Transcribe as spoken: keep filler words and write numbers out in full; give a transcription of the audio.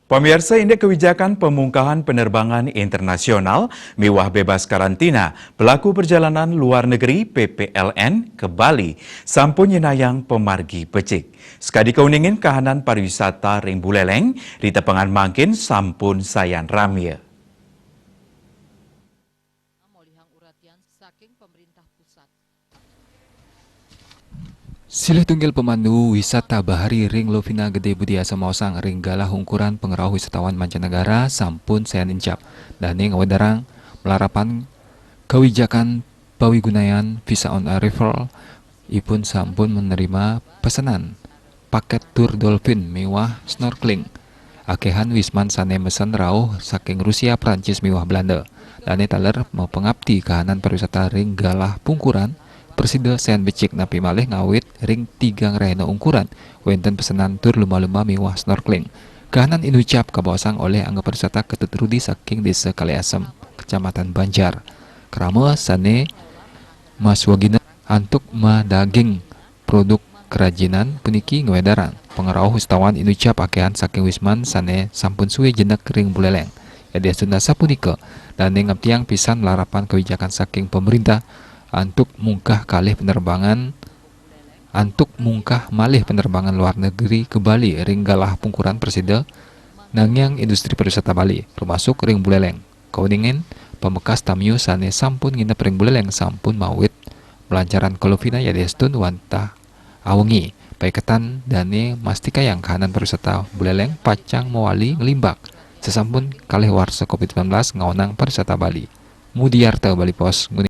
Pamiarsa, indik kawijakan pamungkahan penerbangan internasional miwah bebas karantina pelaku perjalanan luar negeri, P P L N, ka Bali sampun nyenayang pamargi becik. Sakadi kauningin, kahanan pariwisata ring Buleleng ri tepengan mangkin sampun sayan ramia. Silih tunggil pemandu wisata bahari ring Lovina Gede Budi Asa maosang, ring galah ungkuran pangrauh wisatawan mancanegara sampun sayan incap. Dane ngwedarang malarapan kawijakan pawigunayan visa on arrival, ipun sampun menerima pesenan paket tur dolphin miwah snorkeling. Akehan wisman sane mesen rauh saking Rusia, Prancis, miwah Belanda. Dane taler mapangapti kahanan pariwisata ring galah pungkuran prasida sayan becik, napi malih ngawit ring tigang rahina ungkuran wenten pesenan tur lumba-lumba miwah snorkeling. Kahanan inucap kabaosang olih angga pariwisata Ketut Rudi saking Desa Kalih Asem, Kecamatan Banjar. Krama sane maswagina antuk madaging produk kerajinan puniki ngwedarang pangrauh wisatawan inucap akehan saking wisman sane sampun suwe jenek ring Buleleng. Yadiastun asapunika, dane ngaptiang pisan malarapan kawijakan saking pemerintah antuk mungkah kalih penerbangan, antuk mungkah malih penerbangan luar negeri ka Bali ring galah pungkuran prasida nangiang industri pariwisata Bali, termasuk ring Buleleng. Kauningin, pamekas tamiu sane sampun nginep ring Buleleng sampun mawit malancaran ka Lovina yadiastun wantah awengi. Paiketan dane mastikayang kahanan pariwisata Buleleng pacang mawali nglimbak sasampun kalih warsa covid sembilan belas ngaonang pariwisata Bali. Mudiarta, Bali Post, nguni-